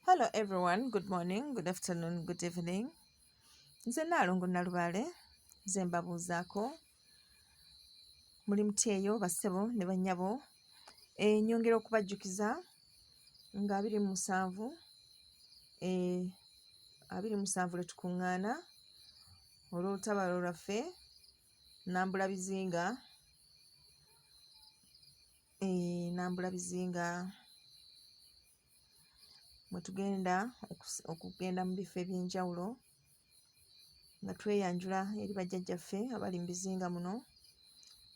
Hello everyone, good morning, good afternoon, good evening. Nze Nnaalongo Nnalubaale, nze mbabuuzaako. Muli mutya eyo bassebo ne bannyabo? Nnyongera okubajjukiza nga 27, 27 lwe tukuŋŋaana olw'olutabaalo lwaffe Nnambula Bizinga, Nnambula Bizinga mwe tugenda okugenda mu bifo eby'enjawulo nga tweyanjula eri bajjajjaffe abali mu bizinga muno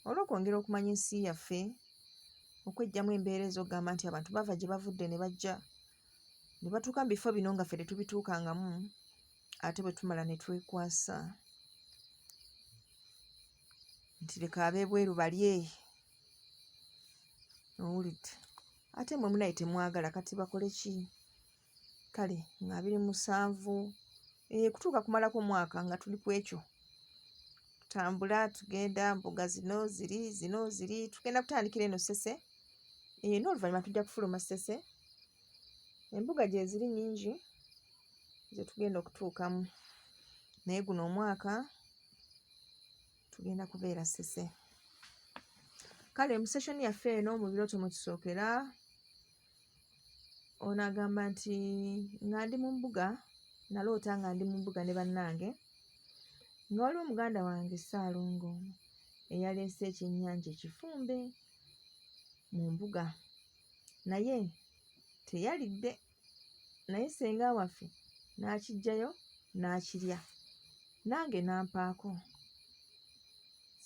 olw'okwongera okumanya ensi yaffe, okweggyamu embeera ez'okugamba nti abantu bava gye bavudde ne bajja ne batuuka mu bifo bino nga ffe tetubituukangamu ate bwe tumala ne twekwasa nti leka ab'ebweru balye. Owulidde? Ate mwe munaye temwagala kati bakole ki? Kale nga 27 kutuuka kumalako mwaka nga tuli ku ekyo. Tutambula tugenda mbuga zino ziri zino ziri tugenda kutandikira eno Ssese n'oluvannyuma tujja kufuluma Ssese. Embuga gyeziri nnyingi ze tugenda okutuukamu naye guno omwaka tugenda kubeera Ssese. Kale mu session yaffe eno mu birooto mwe tusookera, ono agamba nti nga ndi mu mbuga naloota nga ndi mu mbuga ne bannange nga waliwo muganda wange Ssaalongo eyaleese ekyennyanja ekifumbe mu mbuga naye teyalidde naye ssenga waffe n'akiggyayo n'akirya nange n'ampaako.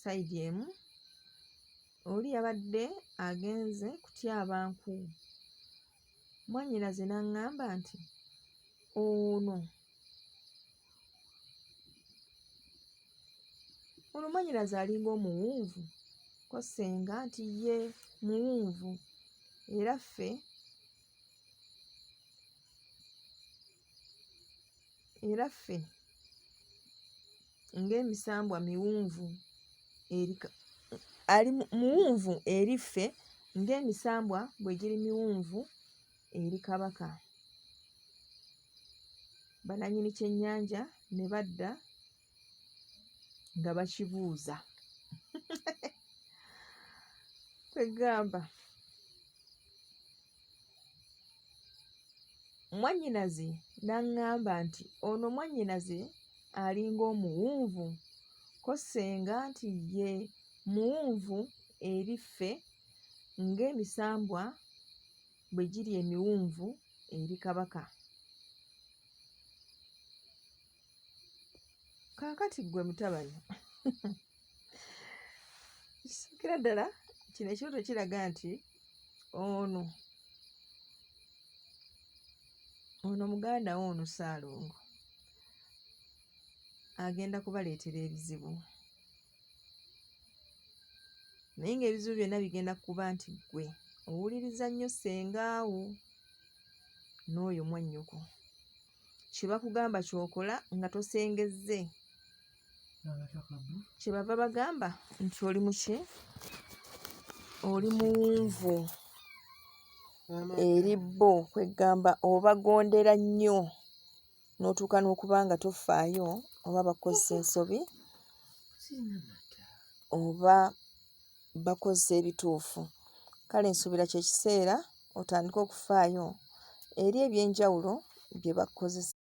Sayidi emu oli yabadde agenze kutyaba nku, mwannyinaze n'aŋŋamba nti ono ono mwannyinaze alinga omuwunvu, ko ssenga nti ye muwunvu era ffe era ffe ng'emisambwa miwunvu eri ali muwunvu eri ffe ng'emisambwa bwe giri miwunvu eri Kabaka. Bannannyini kyennyanja ne badda nga bakibuuza. Kwe ggamba mwannyinaze n'aŋŋamba nti ono mwannyinaze alinga omuwunvu, ko ssenga nti ye muwunvu eri ffe ng'emisambwa bwe giri emiwunvu eri Kabaka. Kaakati ggwe mutabani ekisookera ddala kino ekirooto kiraga nti ono ono muganda wo ono Ssaalongo agenda kubaleetera ebizibu naye ng'ebizibu byonna bigenda kuba nti ggwe owuliriza nnyo ssenga wo n'oyo mwannyoko. Kye bakugamba ky'okola nga tosengezze. Kye bava bagamba nti oli muki? Oli muwunvu eri bo, kwe ggamba obagondera nnyo n'otuuka n'okuba nga tofaayo oba bakukozesa ensobi oba bakozesa ebituufu. Kale nsuubira kye kiseera otandike okufaayo eri eby'enjawulo bye bakukozesa.